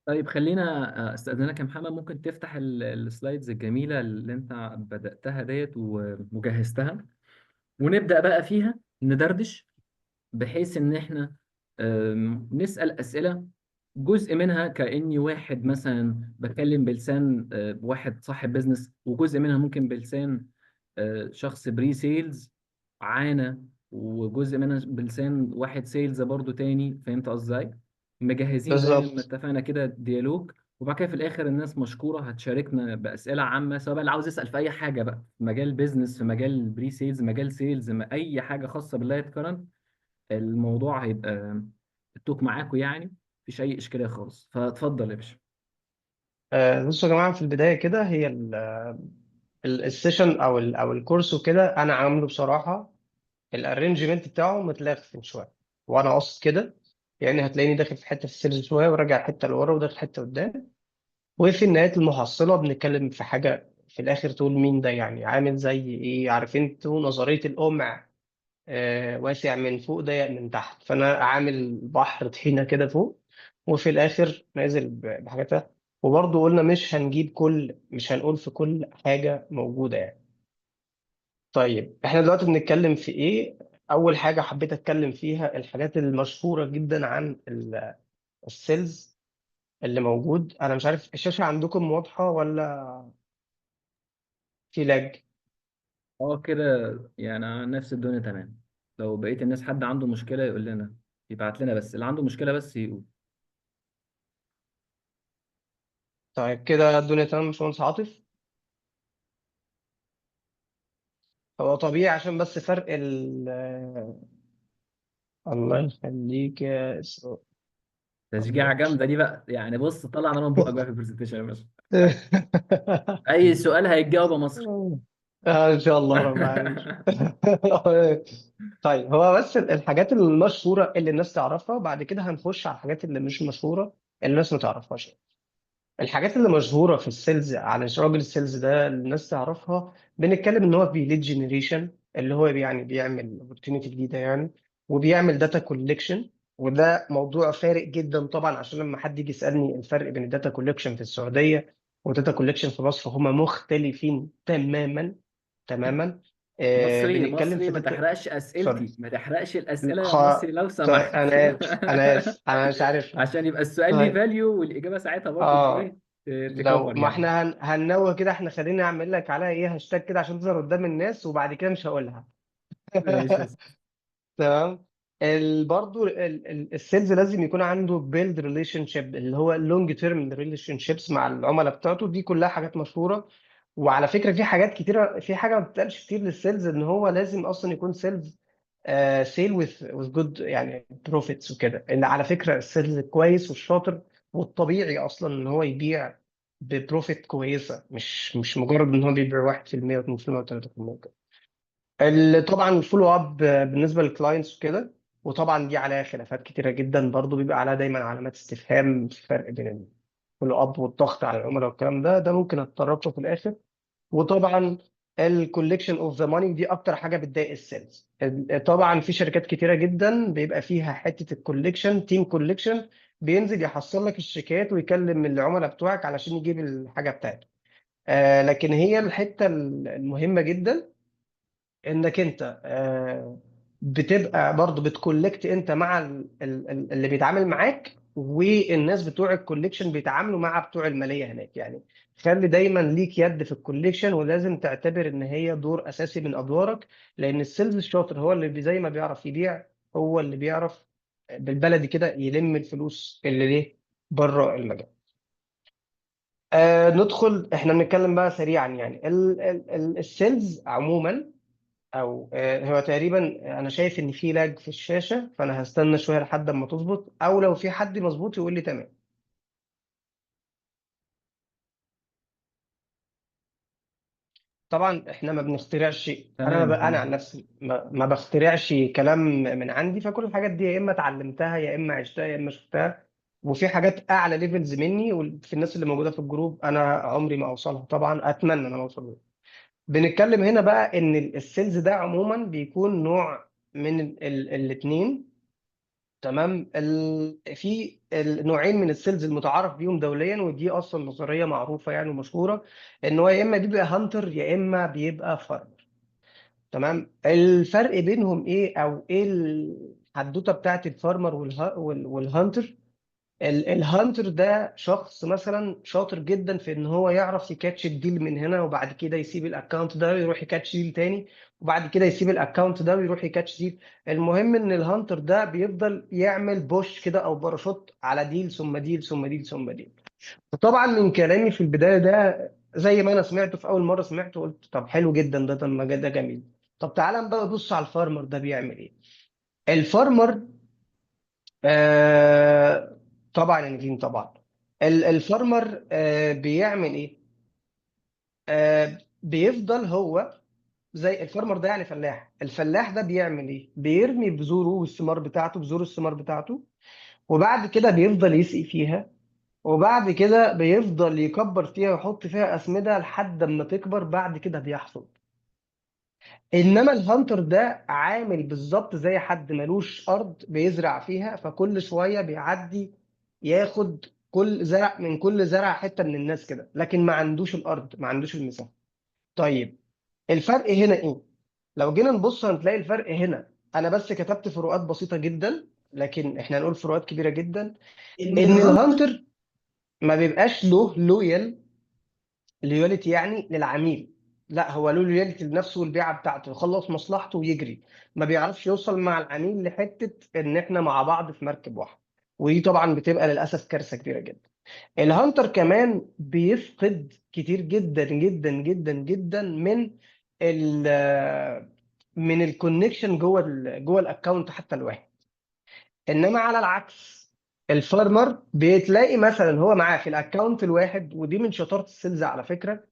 طيب خلينا استأذنك يا محمد، ممكن تفتح ال slides الجميلة اللي انت بدأتها ديت وجهزتها، ونبدأ بقى فيها ندردش، بحيث ان احنا نسأل أسئلة، جزء منها كأني واحد مثلا بتكلم بلسان واحد صاحب business، وجزء منها ممكن بلسان شخص pre-sales عانى، وجزء منها بلسان واحد sales برضو تاني. فهمت قصدي ازاي؟ مجهزين زي ما بالظبط. اتفقنا كده dialogue، وبعد كده في الاخر الناس مشكورة هتشاركنا باسئلة عامه، سواء بقى اللي عاوز يسال في اي حاجة بقى، في مجال business، في مجال pre-sales، مجال sales، اي حاجة خاصة باللايت كارنت، الموضوع هيبقى ال talk معاكم، يعني مفيش اي اشكالية خالص. فاتفضل يا باشا. بصوا يا جماعه، في البداية كده هي ال session او ال course وكده، انا عامله بصراحة ال arrangement بتاعه متلخفن شويه، وانا قاصد كده. يعني هتلاقيني داخل في حتة في ال sales شويه، وراجع حتة لورا، وداخل حتة قدام، وفي النهاية المحصلة بنتكلم في حاجة في الاخر تقول مين ده، يعني عامل زي ايه، عارفين انتوا نظرية القمع؟ واسع من فوق ضيق من تحت، فانا عامل بحر طحينه كده فوق، وفي الاخر نازل بحاجاتها. وبرضه قلنا مش هنجيب كل، مش هنقول في كل حاجة موجودة يعني. طيب احنا دلوقتي بنتكلم في ايه؟ اول حاجة حبيت اتكلم فيها الحاجات المشهورة جدا عن ال sales اللي موجود. انا مش عارف الشاشة عندكم واضحة ولا في lag؟ اه كده يعني نفس الدنيا تمام. لو بقيت الناس حد عنده مشكلة يقول لنا، يبعت لنا، بس اللي عنده مشكلة بس يقول. طيب كده الدنيا تمام يا باشمهندس عاطف. هو طبيعي عشان بس فرق ال الله يخليك يا اسراء. تشجيعة الله. جامدة دي بقى يعني، بص طلع نار من بقك بقى في ال presentation يا باشا. اي سؤال هيتجاوب يا مصر. ان شاء الله رب العالمين. طيب هو بس الحاجات المشهورة اللي الناس تعرفها، بعد كده هنخش على الحاجات اللي مش مشهورة اللي الناس ما تعرفهاش. الحاجات اللي مشهورة في ال sales على راجل ال sales ده اللي الناس تعرفها، بنتكلم ان هو بي lead generation، اللي هو يعني بيعمل opportunity جديدة يعني، وبيعمل data collection. وده موضوع فارق جدا طبعا، عشان لما حد يجي يسالني الفرق بين ال data collection في السعودية وال data collection في مصر، هما مختلفين تماما تماما. مصري بنتكلم مصري، في ما data. تحرقش sorry. اسئلتي، ما تحرقش الاسئلة يا خ... مصري لو طيب سمحت. انا اسف، انا اسف، انا مش عارف. عشان يبقى السؤال ليه طيب value، والاجابة ساعتها برضو اه، ايه، لو تكفر ما يعني. احنا هننوه كده، احنا خليني اعمل لك عليها ايه هاشتاج كده عشان تظهر قدام الناس، وبعد كده مش هقولها. ماشي. تمام. برضو ال sales لازم يكون عنده بيلد ريليشن شيب، اللي هو long term relationships مع العملاء بتاعته. دي كلها حاجات مشهوره. وعلى فكرة في حاجات كتيره، في حاجة ما بتتقالش كتير لل sales، ان هو لازم اصلا يكون sales sale with good يعني profits وكده. ان على فكرة ال sales الكويس والشاطر والطبيعي اصلا ان هو يبيع ب profit كويسه، مش مجرد ان هو بيبيع 1% و2% و3%. طبعا ال follow up بالنسبة لل clients وكده، وطبعا دي عليها خلافات كتيرة جدا برضو، بيبقى عليها دايما علامات استفهام في الفرق بين ال follow up والضغط على العملاء والكلام ده، ده ممكن اتطرق له في الاخر. وطبعا ال collection of the money دي اكتر حاجة بتضايق ال sales. طبعا في شركات كتيرة جدا بيبقى فيها حتة الكولكشن، تيم كولكشن بينزل يحصل لك الشيكات ويكلم العملاء بتوعك علشان يجيب الحاجة بتاعته. لكن هي الحتة المهمة جدا انك انت بتبقى برضه بت collect انت مع اللي بيتعامل معاك، والناس بتوع ال collection بيتعاملوا مع بتوع المالية هناك يعني. خلي دايما ليك يد في ال collection، ولازم تعتبر ان هي دور اساسي من ادوارك، لان ال sales الشاطر هو اللي زي ما بيعرف يبيع، هو اللي بيعرف بالبلدي كده يلم الفلوس اللي ليه بره المجال. ندخل احنا بنتكلم بقى سريعا يعني ال sales عموما، او هو تقريبا انا شايف ان في lag في الشاشه، فانا هستنى شوية لحد اما تظبط، او لو في حد مظبوط يقول لي تمام. طبعا احنا ما بنخترعش، انا ما تمام ب... انا تمام. عن نفسي ما بخترعش كلام من عندي، فكل الحاجات دي يا اما اتعلمتها يا اما عشتها يا اما شفتها. وفي حاجات اعلى levels مني وفي الناس اللي موجودة في ال group انا عمري ما اوصلها، طبعا اتمنى ان انا اوصل لها. بنتكلم هنا بقى ان ال sales ده عموما بيكون نوع من الاثنين. تمام. في النوعين من ال sales المتعارف بيهم دوليا، ودي اصلا نظرية معروفة يعني ومشهوره، ان هو يا اما بيبقى hunter يا اما بيبقى farmer. تمام. الفرق بينهم ايه، او ايه الحدوتة بتاعت ال farmer وال hunter؟ ال hunter ده شخص مثلا شاطر جدا في ان هو يعرف ي catch ال deal من هنا، وبعد كده يسيب ال account ده ويروح ي catch deal تاني، وبعد كده يسيب ال account ده ويروح ي catch deal. المهم ان ال hunter ده بيفضل يعمل push كده او باراشوت على deal ثم deal ثم deal ثم deal. طبعا من كلامي في البداية ده، زي ما انا سمعته في اول مرة سمعته قلت طب حلو جدا ده، طب ما ده جميل. طب تعالى بقى بص على ال farmer ده بيعمل ايه. ال farmer، آه طبعا يا نجيم طبعا. ال farmer بيعمل ايه؟ بيفضل هو زي ال farmer ده يعني فلاح. الفلاح ده بيعمل ايه؟ بيرمي بذوره والثمار بتاعته، بذور الثمار بتاعته، وبعد كده بيفضل يسقي فيها، وبعد كده بيفضل يكبر فيها ويحط فيها أسمدة لحد ما تكبر، بعد كده بيحصد. انما ال hunter ده عامل بالظبط زي حد ملوش ارض بيزرع فيها، فكل شوية بيعدي ياخد كل زرع من كل زرع حتة من الناس كده، لكن ما عندوش الارض، ما عندوش المساحة. طيب الفرق هنا ايه؟ لو جينا نبص هنتلاقي الفرق هنا، انا بس كتبت فروقات بسيطة جدا، لكن احنا هنقول فروقات كبيرة جدا. ان ال hunter ما بيبقاش له loyalty يعني للعميل، لا هو له loyalty لنفسه والبيعه بتاعته، يخلص مصلحته ويجري، ما بيعرفش يوصل مع العميل لحته ان احنا مع بعض في مركب واحد، ودي طبعا بتبقى للاسف كارثة كبيرة جدا. ال hunter كمان بيفقد كتير جدا جدا جدا جدا ال من ال connection جوه جوه ال account حتى الواحد. انما على العكس ال farmer بتلاقي مثلا هو معاه في ال account الواحد، ودي من شطارة ال sales على فكرة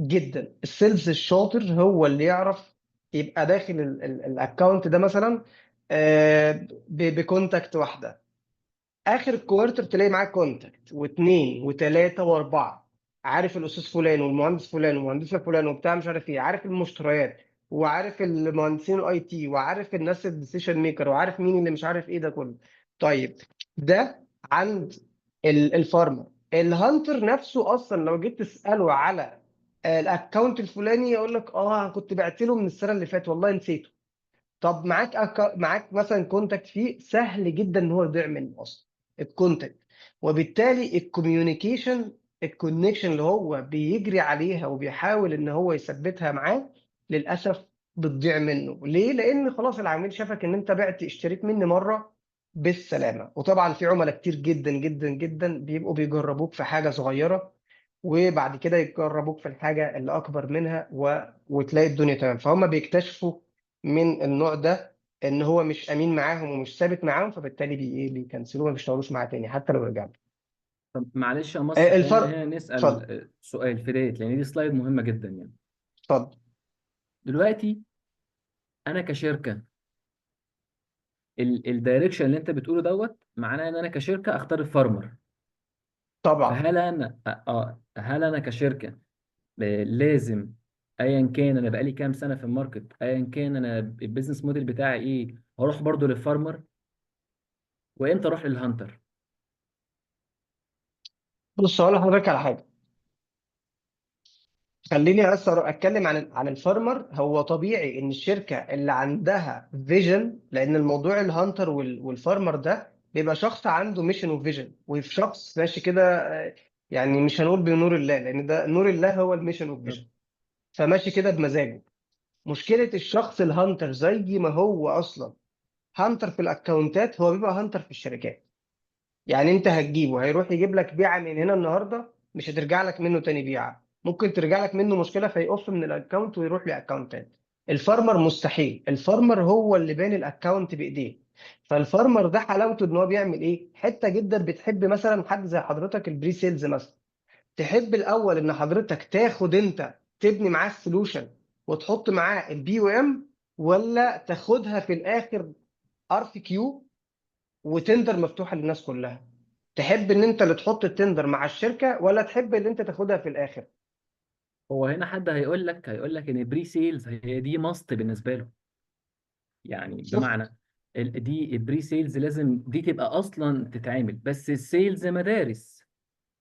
جدا. ال sales الشاطر هو اللي يعرف يبقى داخل ال account ده مثلا ب contact واحدة، اخر quarter تلاقي معاه contact واثنين وثلاثة واربعة، عارف الاستاذ فلان والمهندس فلان والمهندسه فلان وبتاع مش عارف ايه، عارف المشتريات وعارف المهندسين ال IT وعارف الناس ال decision maker وعارف مين اللي مش عارف ايه ده كله. طيب ده عند ال farmer. ال hunter نفسه اصلا لو جيت تساله على ال account الفلاني يقول لك كنت بعت له من السنة اللي فاتت والله نسيته. طب معاك مثلا contact فيه، سهل جدا ان هو يضيع منه اصلا ال contact، وبالتالي ال communication ال connection اللي هو بيجري عليها وبيحاول ان هو يثبتها معاه للاسف بتضيع منه. ليه؟ لان خلاص العميل شافك ان انت بعت اشتريت مني مرة بالسلامة. وطبعا في عملاء كتير جدا جدا جدا بيبقوا بيجربوك في حاجة صغيرة، وبعد كده يجربوك في الحاجة اللي اكبر منها وتلاقي الدنيا تمام. فهم بيكتشفوا من النوع ده ان هو مش امين معاهم ومش ثابت معاهم، فبالتالي بيكنسلوه، ما بيشتغلوش معاه تاني حتى لو رجع. طب معلش يا مصر، خلينا الفرق. هنا نسأل اتفضل. سؤال في ديت، لان دي slide مهمة جدا يعني. اتفضل. دلوقتي انا كشركة ال direction اللي انت بتقوله دوت معناه ان انا كشركة اختار ال farmer. طبعا. فهل انا هل انا كشركة لازم ايا كان انا بقالي كام سنة في ال market، ايا كان انا ال business model بتاعي ايه، هروح برضو لل farmer؟ وامتى اروح لل hunter؟ بص هقول لحضرتك على حاجة، خليني بس اتكلم عن ال farmer. هو طبيعي ان الشركة اللي عندها vision، لان الموضوع ال hunter وال farmer ده بيبقى شخص عنده mission و vision، وفي شخص ماشي كده، يعني مش هنقول بنور الله، لان ده نور الله هو ال mission وال vision، فماشي كده بمزاجه. مشكلة الشخص ال hunter زي ما هو اصلا hunter في الاكونتات، هو بيبقى hunter في الشركات. يعني انت هتجيبه هيروح يجيب لك بيعه من هنا النهارده، مش هترجع لك منه تاني بيعه، ممكن ترجع لك منه مشكلة فيقف من ال account ويروح ل account تاني. ال farmer مستحيل، ال farmer هو اللي باني ال account بايديه. فال farmer ده حلاوته ان هو بيعمل ايه؟ حتة جدا بتحب مثلا حد زي حضرتك ال pre-sales مثلا، تحب الاول ان حضرتك تاخد انت تبني معاه ال solution وتحط معاه ال BOM، ولا تاخدها في الاخر RFQ و tender مفتوحة للناس كلها؟ تحب ان انت اللي تحط ال tender مع الشركة، ولا تحب ان انت تاخدها في الاخر؟ هو هنا حد هيقول لك ان pre-sales هي دي must بالنسبة له. شفت؟ بمعنى دي ال pre-sales لازم دي تبقى اصلا تتعمل، بس ال sales مدارس.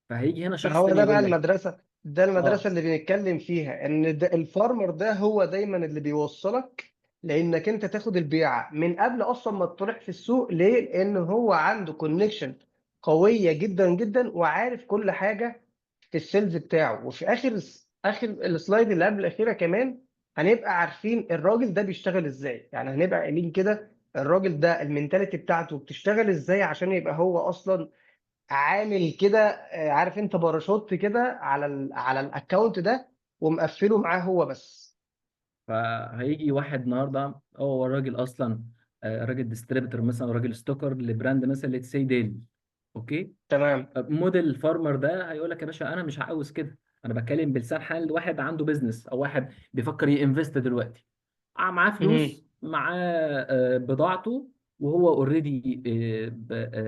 فهيجي هنا ما شخص هو تاني ده بقى يقول لك المدرسة، ده المدرسة اه. اللي بنتكلم فيها، ان ده ال farmer ده هو دايما اللي بيوصلك، لانك انت تاخد البيعة من قبل اصلا ما تطرح في السوق. ليه؟ لان هو عنده connection قوية جدا جدا، وعارف كل حاجة في ال sales بتاعه. وفي اخر اخر ال slide اللي قبل الاخيرة كمان هنبقى عارفين الراجل ده بيشتغل ازاي، يعني هنبقى قايلين كده الراجل ده ال mentality بتاعته بتشتغل ازاي، عشان يبقى هو اصلا عامل كده، عارف انت باراشوت كده على على ال account ده ومقفله معاه هو بس. فهيجي واحد النهارده هو الراجل اصلا راجل distributor مثلا، راجل stocker ل brand مثلا let's say ديل، okay. تمام. model farmer ده هيقول لك يا باشا انا مش عاوز كده، انا بتكلم بلسان حال واحد عنده business او واحد بيفكر ي invest دلوقتي، معاه مهم. فلوس، معاه بضاعته، وهو already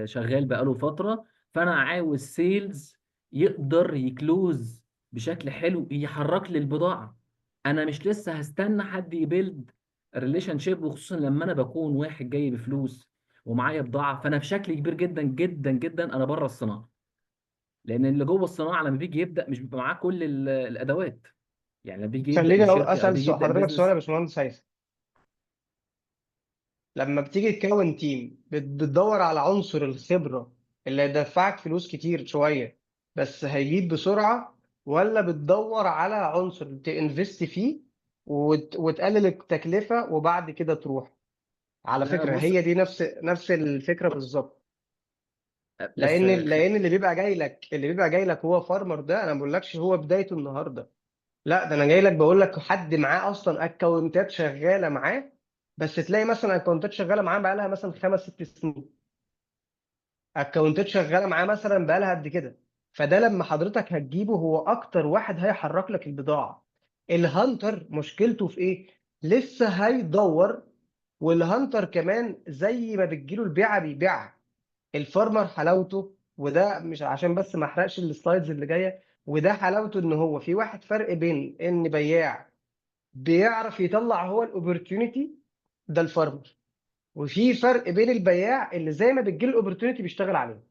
شغال بقاله فترة. فانا عاوز sales يقدر ي close بشكل حلو، يحرك لي البضاعة. انا مش لسه هستنى حد ي build relationship، وخصوصا لما انا بكون واحد جاي بفلوس ومعايا بضاعة، فانا بشكل كبير جدا جدا جدا انا بره الصناعة. لان اللي جوه الصناعة لما بيجي يبدا مش بيبقى معاه كل الادوات. يعني لما بيجي يبدا خليني الشركة او اسال بيجي يبدا حضرتك سؤال يا البيزنس. باشمهندس هيثم. لما بتيجي تكون team، بتدور على عنصر الخبرة اللي هيدفعك فلوس كتير شوية بس هيجيب بسرعة، ولا بتدور على عنصر ت invest فيه وتقلل التكلفة وبعد كده تروح؟ على لا فكرة بص، هي دي نفس الفكرة بالظبط. بس لان اللي بيبقى جاي لك هو farmer. ده انا ما بقولكش هو بدايته النهارده، لا ده انا جاي لك بقول لك حد معاه اصلا account ات شغالة معاه، بس تلاقي مثلا account ات شغالة معاه بقى لها مثلا 5 6 سنين، account ات شغالة معاه مثلا بقى لها قد كده. فده لما حضرتك هتجيبه هو اكتر واحد هيحرك لك البضاعه. ال hunter مشكلته في ايه؟ لسه هيدور، وال hunter كمان زي ما بتجيله البيعة بيبيعها. ال farmer حلاوته، وده مش عشان بس ما احرقش ال slides اللي جاية، وده حلاوته ان هو في واحد فرق بين ان بياع بيعرف يطلع هو ال opportunity، ده ال farmer، وفي فرق بين البياع اللي زي ما بتجيله ال opportunity بيشتغل عليه.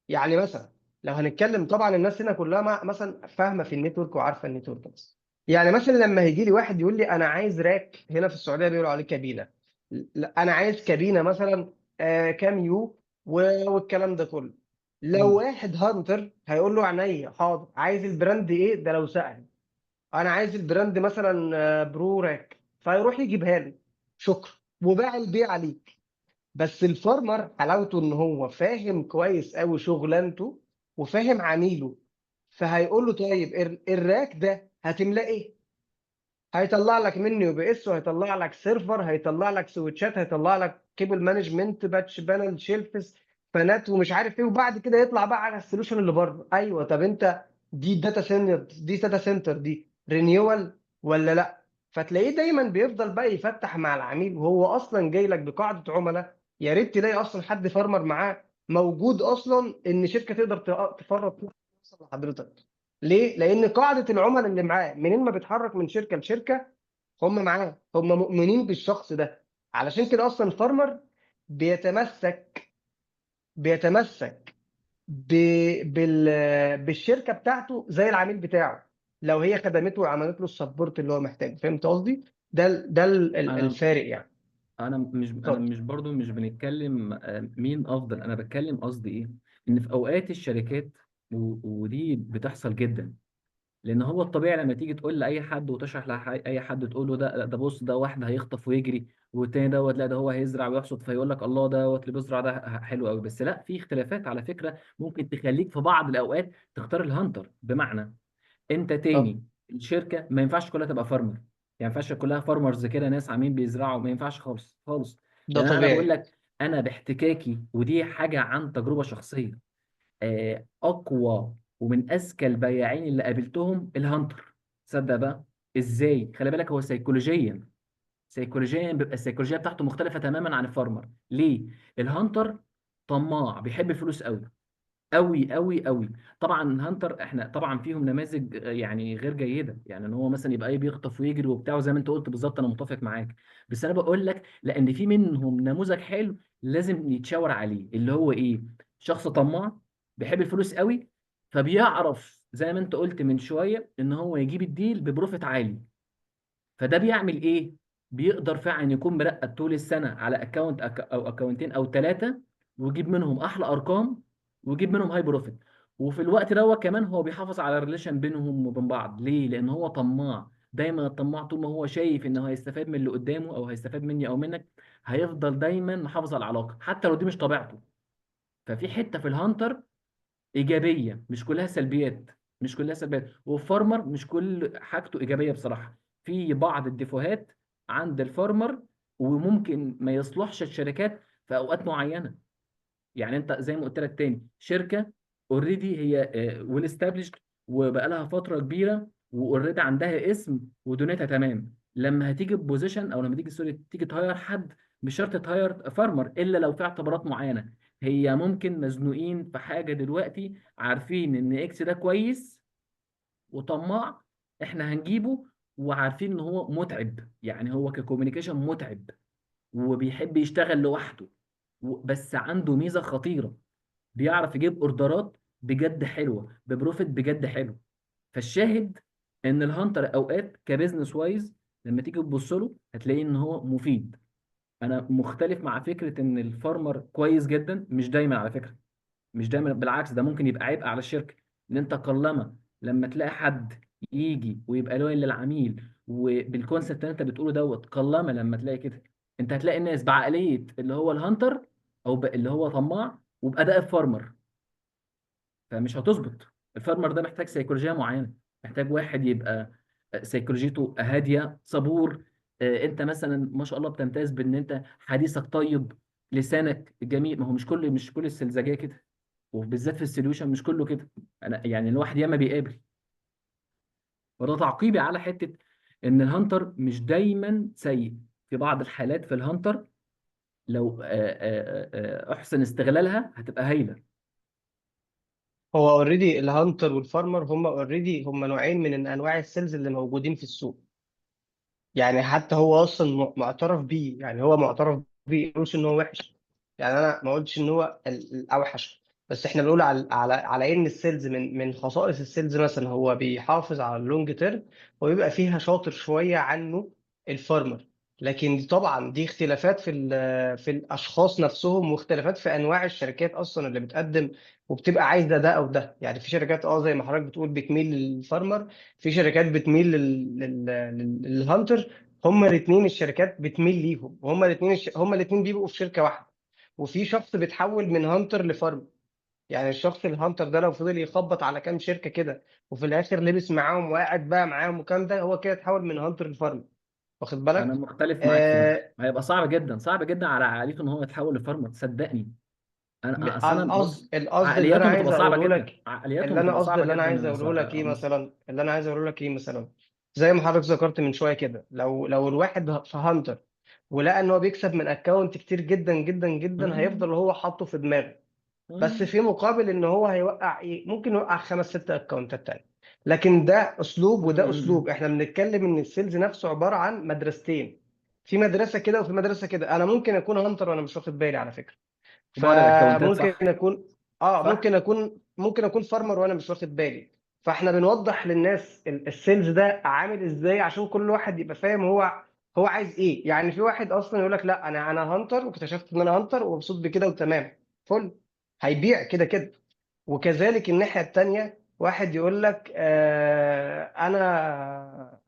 يعني مثلا لو هنتكلم، طبعا الناس هنا كلها مثلا فاهمه في ال network وعارفه ال network، بس يعني مثلا لما هيجي لي واحد يقول لي انا عايز rack، هنا في السعودية بيقولوا عليه كابينه، لا انا عايز كابينه مثلا كام يو والكلام ده كله. لو واحد hunter هيقول له عينيا حاضر، عايز ال brand ايه؟ ده لو سأل انا عايز ال brand مثلا برو راك، فيروح يجيبها له، شكرا، وباع البيع عليك. بس ال farmer حلاوته ان هو فاهم كويس قوي شغلانته وفاهم عميله، فهيقول له طيب ال rack ده هتملاه ايه؟ هيطلع لك منه UPS، وهيطلع لك server، هيطلع لك switch ات، هيطلع لك cable management، patch panel، shelves، fan ات، ومش عارف ايه. وبعد كده يطلع بقى على ال solution اللي بره. ايوه طب انت دي data center، دي data center، دي renewal ولا لا؟ فتلاقيه دايما بيفضل بقى يفتح مع العميل، وهو اصلا جاي لك بقاعدة عملاء. يا ريت تلاقي اصلا حد farmer معاه موجود اصلا، ان شركة تقدر تفرط فيه لحضرتك. ليه؟ لان قاعدة العملاء اللي معاه منين ما بيتحرك من شركة لشركة هم معاه، هم مؤمنين بالشخص ده. علشان كده اصلا ال farmer بيتمسك بالشركة بتاعته زي العميل بتاعه، لو هي خدمته وعملت له ال support اللي هو محتاجه. فهمت قصدي؟ ده الفارق يعني. انا اتفضل. مش برضو مش بنتكلم مين افضل، انا بتكلم قصدي ايه، ان في اوقات الشركات ودي بتحصل جدا، لان هو الطبيعي لما تيجي تقول لاي حد وتشرح لاي حد تقول له ده ده بص ده واحد هيخطف ويجري، والتاني دوت لا ده هو هيزرع ويحصد، فيقول لك الله دوت اللي بيزرع ده حلو قوي. بس لا، في اختلافات على فكرة ممكن تخليك في بعض الاوقات تختار ال hunter. بمعنى انت تاني الشركة ما ينفعش كلها تبقى farmer، يعني ما ينفعش كلها farmers كده ناس عاملين بيزرعوا، ما ينفعش خالص خالص. ده لان انا بقول طبيعي. لك انا باحتكاكي، ودي حاجة عن تجربه شخصية، اقوى ومن اذكى البياعين اللي قابلتهم ال hunter. تصدق بقى ازاي؟ خلي بالك هو سيكولوجيا بيبقى السيكولوجيه بتاعته مختلفة تماما عن ال farmer. ليه؟ ال hunter طماع، بيحب الفلوس قوي، قوي قوي قوي. طبعا hunter احنا طبعا فيهم نماذج يعني غير جيده، يعني ان هو مثلا يبقى ايه بيخطف ويجري وبتاع، زي ما انت قلت بالظبط، انا متفق معاك. بس انا بقول لك لان في منهم نموذج حلو لازم يتشاور عليه، اللي هو ايه، شخص طماع بيحب الفلوس قوي، فبيعرف زي ما انت قلت من شوية ان هو يجيب ال deal ب profit عالي. فده بيعمل ايه؟ بيقدر فعلا يكون مرقد طول السنة على account او اكونتين او ثلاثه، ويجيب منهم احلى ارقام، ويجيب منهم high profit. وفي الوقت دوت كمان هو بيحافظ على ال relation بينهم وبين بعض. ليه؟ لان هو طماع. دايما الطماع طول ما هو شايف انه هيستفاد من اللي قدامه او هيستفاد مني او منك، هيفضل دايما محافظ على العلاقة حتى لو دي مش طبيعته. ففي حتة في ال hunter ايجابية، مش كلها سلبيات، مش كلها سلبيات. وال farmer مش كل حاجته ايجابية بصراحه، في بعض الديفوهات عند ال farmer، وممكن ما يصلحش الشركات في اوقات معينة. يعني انت زي ما قلت لك تاني، شركة already هي well established وبقى لها فترة كبيرة و already عندها اسم ودنيتها تمام، لما هتيجي position او لما تيجي sorry تيجي ت hire حد، مش شرط ت hire farmer الا لو في اعتبارات معينة. هي ممكن مزنوقين في حاجة دلوقتي، عارفين ان X ده كويس وطماع، احنا هنجيبه، وعارفين ان هو متعب، يعني هو ك communication متعب وبيحب يشتغل لوحده، بس عنده ميزة خطيرة، بيعرف يجيب اوردرات بجد حلوة ب profit بجد حلو. فالشاهد ان ال hunter اوقات ك business wise لما تيجي تبص له هتلاقي ان هو مفيد. انا مختلف مع فكرة ان ال farmer كويس جدا، مش دايما على فكرة، مش دايما، بالعكس ده ممكن يبقى عبء على الشركة. ان انت قلما لما تلاقي حد يجي ويبقى loyal للعميل وبال concept اللي انت بتقوله دوت، قلما لما تلاقي كده انت هتلاقي الناس بعقلية اللي هو ال hunter او اللي هو طماع وباداء ال farmer، فمش هتظبط. ال farmer ده محتاج سيكولوجية معينة، محتاج واحد يبقى سيكولوجيته هادية صبور. انت مثلا ما شاء الله بتمتاز بان انت حديثك طيب، لسانك جميل. ما هو مش كل السلزجيه كده، وبالذات في ال solution مش كله كده. انا يعني الواحد ياما بيقابل. وده تعقيبي على حتة ان ال hunter مش دايما سيء. في بعض الحالات في ال hunter لو احسن استغلالها هتبقى هايلة. هو already ال hunter وال farmer هم already هم نوعين من انواع ال sales اللي موجودين في السوق. يعني حتى هو اصلا معترف بيه، يعني هو معترف بيه، ما بيقولش ان هو وحش. يعني انا ما قلتش ان هو الاوحش، بس احنا بنقول على ان ال sales من خصائص ال sales مثلا هو بيحافظ على ال long term وبيبقى فيها شاطر شوية عنه ال farmer. لكن طبعا دي اختلافات في الاشخاص نفسهم، واختلافات في انواع الشركات اصلا اللي بتقدم وبتبقى عايزه ده او ده. يعني في شركات زي ما حضرتك بتقول بتميل لل farmer، في شركات بتميل لل hunter. هما الاثنين الشركات بتميل ليهم، وهما الاثنين هما الاثنين بيبقوا في شركة واحدة. وفي شخص بيتحول من hunter ل farmer. يعني الشخص ال hunter ده لو فضل يخبط على كام شركة كده وفي الاخر لبس معاهم وقعد بقى معاهم وكام، ده هو كده اتحول من hunter ل farmer، واخد انا بالك؟ مختلف معاك في دي. آه هيبقى صعب جدا، صعب جدا على عقليته ان هو يتحول ل farmer، صدقني. انا اصل انا بص، القصد اللي انا عقلياتهم بتبقى عايز صعبة اقوله جدا، لك، عقلياتهم اللي انا بتبقى قصدي صعبة اللي انا جدا عايز يا اقوله لك ايه مصر. مثلا، اللي انا عايز اقوله لك ايه مثلا، زي ما حضرتك ذكرت من شوية كده، لو الواحد في hunter ولقى ان هو بيكسب من account كتير جدا جدا جدا، مم. هيفضل هو حاطه في دماغه. بس مم. في مقابل ان هو هيوقع ايه، ممكن يوقع خمس ست اكونتات تاني. لكن ده اسلوب وده اسلوب. مم. احنا بنتكلم ان ال sales نفسه عبارة عن مدرستين، في مدرسه كده وفي مدرسه كده. انا ممكن اكون hunter وانا مش واخد بالي على فكره. في بعض الاكونتات، فممكن صح. اكون اه صح. ممكن اكون ممكن اكون farmer وانا مش واخد بالي. فاحنا بنوضح للناس ال sales ده عامل ازاي عشان كل واحد يبقى فاهم هو عايز ايه. يعني في واحد اصلا يقول لك لا، انا hunter واكتشفت ان انا hunter ومبسوط بكده وتمام، فل، هيبيع كده كده. وكذلك الناحية التانية واحد يقول لك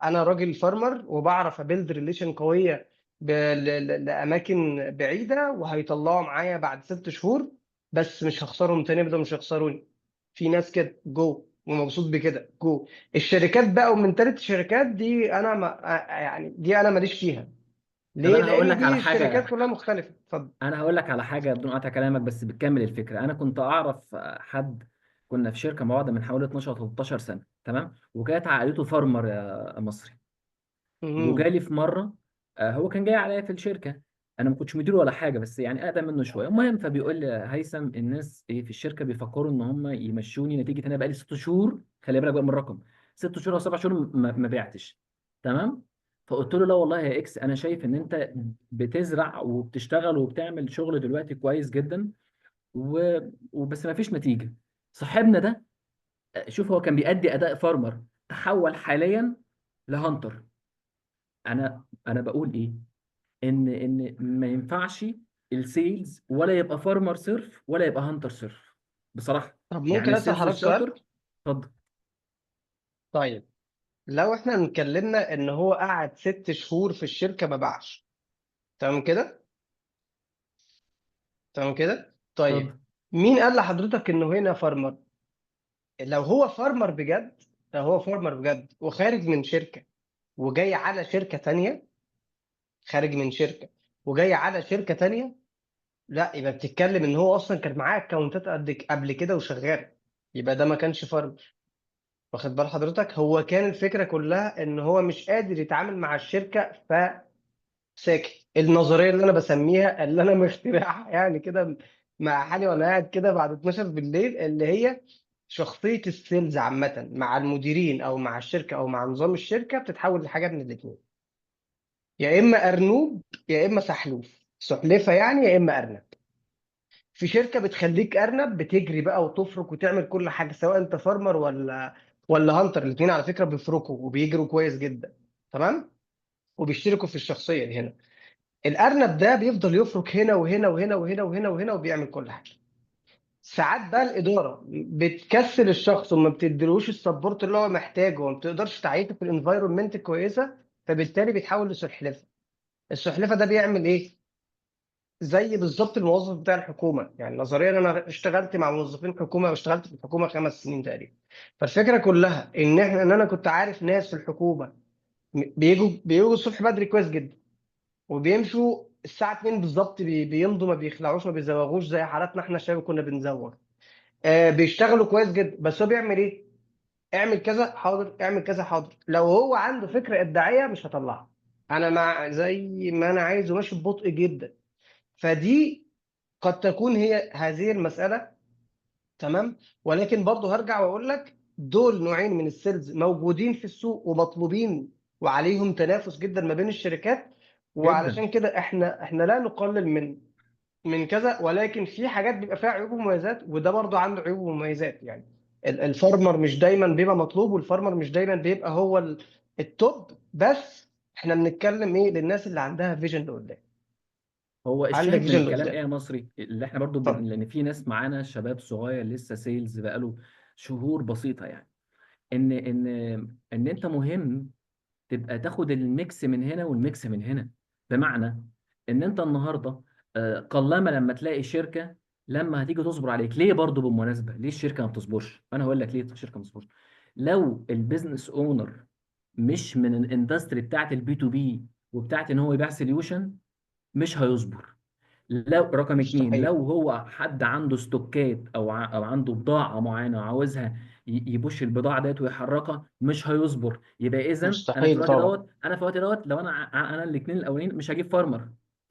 انا راجل farmer وبعرف ا build relation قوية لاماكن بعيدة، وهيطلعوا معايا بعد 6 شهور، بس مش هخسرهم تاني، بدل مش هيخسروني. في ناس كده جو ومبسوط بكده جو. الشركات بقى ومن تالت الشركات دي انا ما يعني دي انا ماليش فيها. طب ليه؟ انا هقول لان لك على دي الشركات حاجة، كلها مختلفة. اتفضل. انا هقول لك على حاجة بدون قطع كلامك، بس بتكمل الفكره. انا كنت اعرف حد، كنا في شركة مع بعض من حوالي 12 او 13 سنة، تمام، وكانت عائلته farmer يا مصري. مهم. وجالي في مرة، هو كان جاي عليا في الشركة، انا ما كنتش مدير ولا حاجة، بس يعني اقدم منه شوية. المهم فبيقول لي هيثم، الناس ايه في الشركة بيفكروا ان هم يمشوني نتيجة ان انا بقالي 6 شهور، خلي بالك بقى من الرقم، 6 شهور او 7 شهور ما بعتش. تمام. فقلت له لا والله يا X، انا شايف ان انت بتزرع وبتشتغل وبتعمل شغل دلوقتي كويس جدا، وبس ما فيش نتيجة. صاحبنا ده شوف، هو كان بيأدي اداء farmer، تحول حاليا ل hunter. انا بقول ايه؟ ان ما ينفعش ال sales ولا يبقى farmer صرف ولا يبقى hunter صرف بصراحة. طب يعني ممكن اسال ال sales حضرتك سؤال؟ الشاطر. اتفضل. طيب لو احنا اتكلمنا ان هو قعد 6 شهور في الشركة ما باعش، تمام كده؟ تمام كده. طيب اتفضل. مين قال لحضرتك انه هنا farmer؟ لو هو farmer بجد، لو هو farmer بجد وخارج من شركة وجاي على شركة تانية، خارج من شركة وجاي على شركة تانية، لا يبقى بتتكلم ان هو اصلا كان معاه account ات قبل كده وشغال، يبقى ده ما كانش farmer. واخد بال حضرتك؟ هو كان الفكرة كلها ان هو مش قادر يتعامل مع الشركة فساكت. النظرية اللي انا بسميها، اللي انا مخترعها يعني كده مع حالي وانا قاعد كده بعد 12 بالليل، اللي هي شخصية ال sales عامة مع المديرين او مع الشركة او مع نظام الشركة بتتحول لحاجة من الاثنين، يا اما ارنوب يا اما سحلوف، سحلفه يعني، يا اما ارنب. في شركة بتخليك ارنب، بتجري بقى وتفرك وتعمل كل حاجة، سواء انت farmer ولا hunter، الاثنين على فكرة بيفركوا وبيجروا كويس جدا، تمام، وبيشتركوا في الشخصية دي. هنا الارنب ده بيفضل يفرك هنا وهنا وهنا وهنا وهنا وهنا وبيعمل كل حاجة. ساعات بقى الادارة بتكسل الشخص وما بتديلوش ال support اللي هو محتاجه، وما بتقدرش تعيشه في ال environment الكويسة، فبالتالي بيتحول لسلحفه. السلحفه ده بيعمل ايه؟ زي بالظبط الموظف بتاع الحكومة. يعني نظريا انا اشتغلت مع موظفين حكومة، واشتغلت في الحكومة 5 سنين تقريبا. فالفكرة كلها ان انا كنت عارف ناس في الحكومة بيجوا الصبح بدري كويس جدا، وبيمشوا الساعة 2 بالظبط، بيمضوا، ما بيخلعوش، ما بيزوغوش زي حالاتنا احنا الشباب كنا بنزوغ. بيشتغلوا كويس جدا، بس هو بيعمل ايه؟ اعمل كذا حاضر، اعمل كذا حاضر. لو هو عنده فكرة ابداعية مش هطلعها، انا مع زي ما انا عايز وماشي ببطء جدا. فدي قد تكون هي هذه المسألة، تمام. ولكن برضه هرجع واقول لك دول نوعين من ال sales موجودين في السوق ومطلوبين، وعليهم تنافس جدا ما بين الشركات. وعلشان جدا. كده احنا لا نقلل من كذا، ولكن في حاجات بيبقى فيها عيوب ومميزات، وده برضه عنده عيوب ومميزات. يعني ال farmer مش دايما بيبقى مطلوب، وال farmer مش دايما بيبقى هو ال top. بس احنا بنتكلم ايه للناس اللي عندها vision لقدام. هو عندك الشاهد من vision الكلام لقدام. ايه يا مصري؟ اللي احنا برضو اتفضل. لان في ناس معانا شباب صغير لسه sales بقاله شهور بسيطة، يعني ان انت مهم تبقى تاخد ال mix من هنا وال mix من هنا. بمعنى ان انت النهارده، قلما لما تلاقي شركة لما هتيجي تصبر عليك. ليه برضو بالمناسبة ليه الشركة ما بتصبرش؟ انا هقول لك ليه الشركة ما بتصبرش. لو ال business owner مش من ال industry بتاعت ال B2B وبتاعت ان هو يبيع solution، مش هيصبر. لو رقم 2، مستحيل. لو هو حد عنده stock ات او عنده بضاعة معينة وعاوزها ي push البضاعة ديت ويحركها، مش هيصبر. يبقى اذا انا في مستحيل الوقت طبعا. دوت، انا في الوقت دوت لو انا الاثنين الاولين مش هجيب farmer،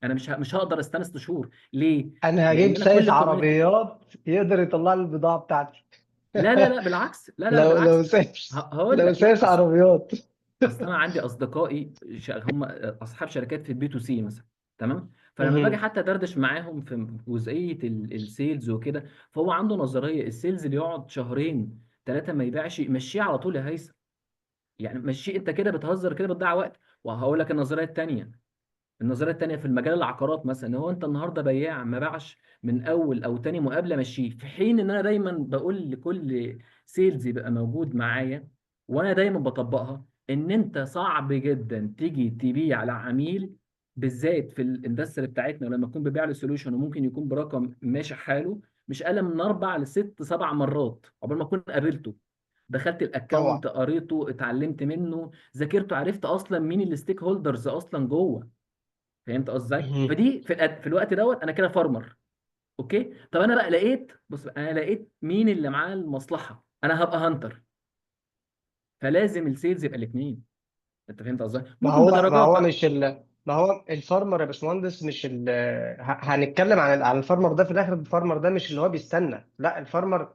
انا مش هقدر استنى 6 شهور. ليه؟ انا هجيب لان انا سايس كل community عربيات يقدر يطلع لي البضاعة بتاعتي. لا، لا، لا، بالعكس. لا، لا، لا، بالعكس. هقول لو لك، لا، سايس عربيات. اصل انا عندي اصدقائي هم اصحاب شركات في ال B2C مثلا، تمام؟ فلما باجي حتى ادردش معاهم في جزئية ال sales وكده، فهو عنده نظرية ال sales اللي يقعد شهرين 3 ما يبيعش، مشيه على طول يا هيثم. يعني مشيه، انت كده بتهزر، كده بتضيع وقت. وهقول لك النظرية الثانية، النظرية الثانية في المجال العقارات مثلا، ان هو انت النهارده بياع ما باعش من اول او تاني مقابله مشيه. في حين ان انا دايما بقول لكل sales يبقى موجود معايا، وانا دايما بطبقها، ان انت صعب جدا تيجي تبيع لعميل بالذات في ال industry بتاعتنا، ولما يكون بيبيع له solution وممكن يكون برقم ماشي حاله، مش اقل من 4 لست 7 مرات عقبال ما اكون قابلته، دخلت ال account، قريته، اتعلمت منه، ذاكرته، عرفت اصلا مين ال stakeholders اصلا جوه. فهمت قصدي ازاي؟ فدي في الوقت دوت انا كده farmer. okay؟ طب انا بقى لقيت، بص، انا لقيت مين اللي معاه المصلحة، انا هبقى hunter. فلازم ال sales يبقى الاثنين. انت فهمت قصدي؟ ممكن بدرجات بقى. ما هو ال farmer يا باشمهندس مش هنتكلم عن عن ال farmer ده في الاخر. ال farmer ده مش اللي هو بيستنى، لا، ال farmer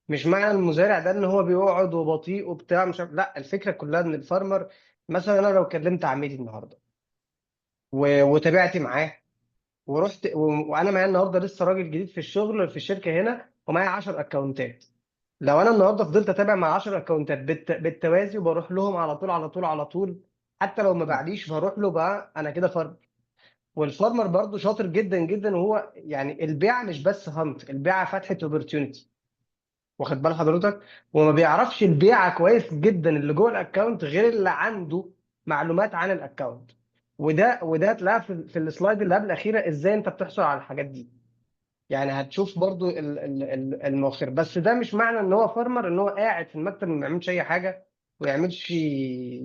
مش معنى المزارع ده ان هو بيقعد وبطيء وبتاع مش عارف. لا، الفكرة كلها ان ال farmer، مثلا انا لو كلمت عميلي النهارده وتابعت معاه ورحت وانا معايا النهارده لسه راجل جديد في الشغل في الشركة هنا، ومعايا 10 account ات، لو انا النهارده فضلت اتابع مع 10 account ات بالتوازي، وبروح لهم على طول على طول على طول، حتى لو ما بعديش بروح له، بقى انا كده farmer. وال farmer برضو شاطر جدا جدا، وهو يعني البيعة مش بس hunt، البيعة فتحه opportunity، واخد بال حضرتك؟ وما بيعرفش البيعة كويس جدا اللي جوه ال account غير اللي عنده معلومات عن ال account. وده هتلاقيها في ال slide اللي قبل الاخيره، ازاي انت بتحصل على الحاجات دي. يعني هتشوف برضو المؤخر. بس ده مش معنى ان هو farmer ان هو قاعد في المكتب ما بيعملش اي حاجة ويعملش، لا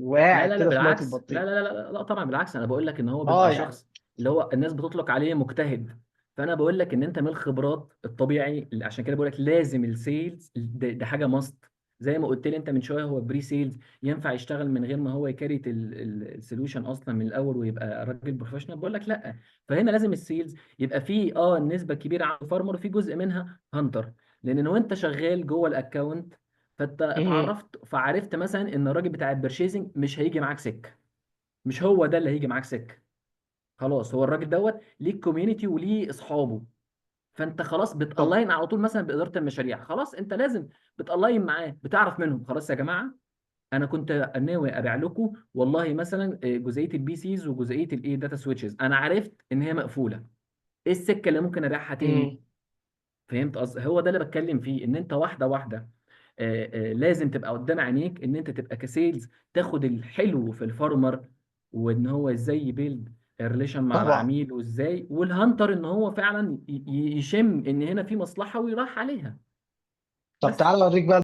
وقاعد لا لا كده في مية بالعكس، لا البطيخ. لا لا لا, لا طبعا بالعكس، انا بقول لك ان هو اه بيبقى يعني. شخص اللي هو الناس بتطلق عليه مجتهد. فانا بقول لك ان انت من الخبرات الطبيعي، اللي عشان كده بقول لك لازم ال sales ده حاجة must. زي ما قلت لي انت من شويه، هو pre-sales ينفع يشتغل من غير ما هو ي create ال solution اصلا من الاول ويبقى راجل professional؟ بقول لك لا. فهنا لازم ال sales يبقى فيه النسبة الكبيرة على ال farmer، وفي جزء منها hunter. لان لو انت شغال جوه ال account، فانت مم. اتعرفت فعرفت مثلا ان الراجل بتاع ال purchasing مش هيجي معاك سكة، مش هو ده اللي هيجي معاك سكة، خلاص هو الراجل دوت ليه community وليه اصحابه، فانت خلاص طب بت align على طول مثلا بادارة المشاريع، خلاص انت لازم بت align معاه، بتعرف منهم خلاص يا جماعة انا كنت ناوي ابيع لكم والله مثلا جزئية ال PCs وجزئيه الايه data switches، انا عرفت ان هي مقفولة، ايه السكة اللي ممكن ابيعها تاني؟ فهمت قصدي؟ هو ده اللي بتكلم فيه، ان انت واحدة واحدة، لازم تبقى قدام عينيك ان انت تبقى ك sales تاخد الحلو في ال farmer، وان هو ازاي ي build ال relation مع العميل وازاي، وال hunter ان هو فعلا يشم ان هنا في مصلحة ويروح عليها. طب بس. تعالى اوريك بقى.